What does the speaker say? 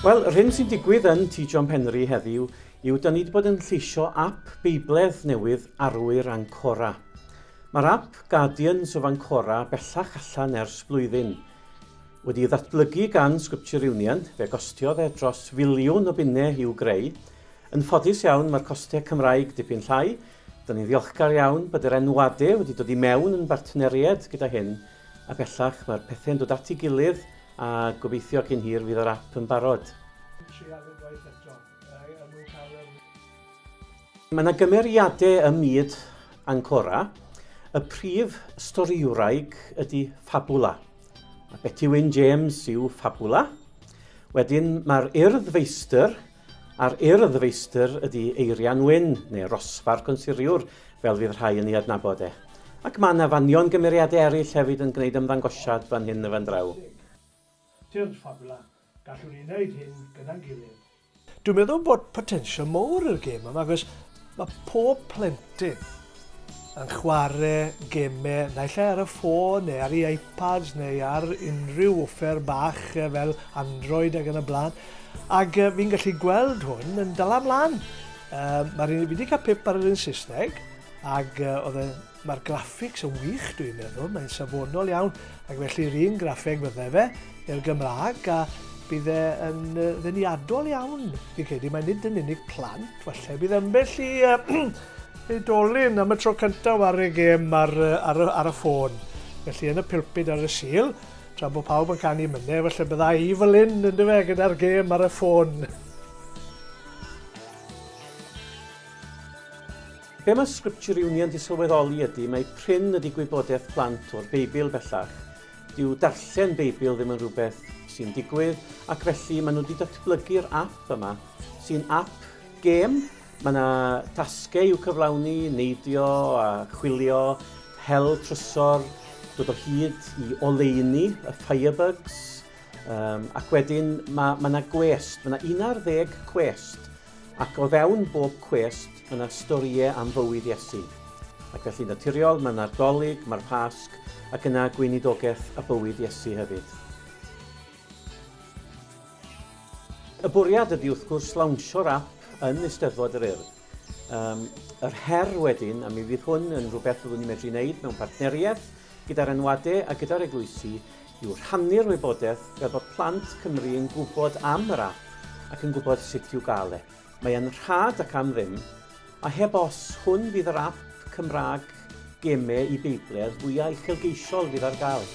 Wel, yr hyn sy'n digwydd yn Tŷ John Penri heddiw yw da ni wedi bod yn lleisio ap Beibledd newydd Arwyr Ancora. Mae'r ap Guardians of Ancora bellach allan ers blwyddyn. Wedi'i ddatblygu gan Scripture Union, fe gostiodd e dros filiwn o bunnau i'w greu. Yn ffodus iawn, mae'r costau Cymraeg dipyn llai. Dyna ni'n ddiolchgar iawn bod yr enwadau wedi dod i mewn yn bartneriaid gyda hyn, a bellach mae'r pethau'n dod at ei gilydd a gobeithio cyn hir fydd yr ap yn barod. Mae yna gymeriadau ym myd Ancora. Y prif storïwraig ydy Fabula. A Betty Wyn James yw Fabula. Wedyn mae'r Urdd Feistr, a'r Urdd Feistr ydy Eirian Wyn, neu Rosfa'r Consuriwr, fel fydd rhai yn ei adnabod e. Ac mae yna fanion gymeriadau eraill hefyd yn gwneud ymddangosiad fan hyn a fan draw. Tyrd, Fabula, gallwn ni wneud hyn gyda'n gilydd. Dwi'n meddwl bod potensial mowr i'r gêm yma, achos mae pob plentyn yn chwarae gemau, naill ai ar y ffôn neu ar ei iPads neu ar unrhyw offer bach fel Android ac yn y blaen. Ac fi'n gallu gweld hwn yn dala ymlaen. Uh, Mae'r un, fi wedi cael pip ar yr un Saesneg, ac uh, oedd e'n Mae'r graphics yn wych dwi'n meddwl, mae'n safonol iawn ac felly'r un graffeg fydde fe i'r Gymraeg a bydd e yn ddeniadol iawn fi'n credu. Mae nid yn unig plant, falle bydd ambell i oedolyn am y tro cyntaf ar y gêm ar, ar, ar y ffôn. Felly yn y pulpud ar y Sul, tra bod pawb yn canu mynau, falle bydda i fel hyn, yndyfe, gyda'r gêm ar y ffôn. Be mae Scripture Union 'di sylweddoli ydy mai prin ydy gwybodaeth plant o'r Beibl bellach. Dyw darllen Beibl ddim yn rhywbeth sy'n digwydd ac felly maen nhw wedi datblygu'r app yma sy'n app gêm. Mae yna tasgau i'w cyflawni, neidio a chwilio, hel trysor, dod o hyd i oleuni, y firebugs, um, ac wedyn mae yna ma gwest, mae yna 11 cwest Ac o fewn bob cwest mae 'na storïau am fywyd Iesu. Ac felly naturiol, mae 'na'r Dolig, mae'r Pasg, ac yna gweinidogaeth a bywyd Iesu hefyd. Y bwriad ydy wrth gwrs lawnsio'r ap yn Eisteddfod yr Urdd. Um, yr her wedyn, a mi fydd hwn yn rhywbeth fyddwn ni'n medru wneud mewn partneriaeth gyda'r enwadau a gyda'r eglwysi, yw rhannu'r wybodaeth fel bod plant Cymru yn gwybod am yr ap ac yn gwybod sut i'w gael e. Mae e'n rhad ac am ddim, a heb os, hwn fydd yr ap Cymraeg gemau i Beibledd fwyaf uchelgeisiol fydd ar gael.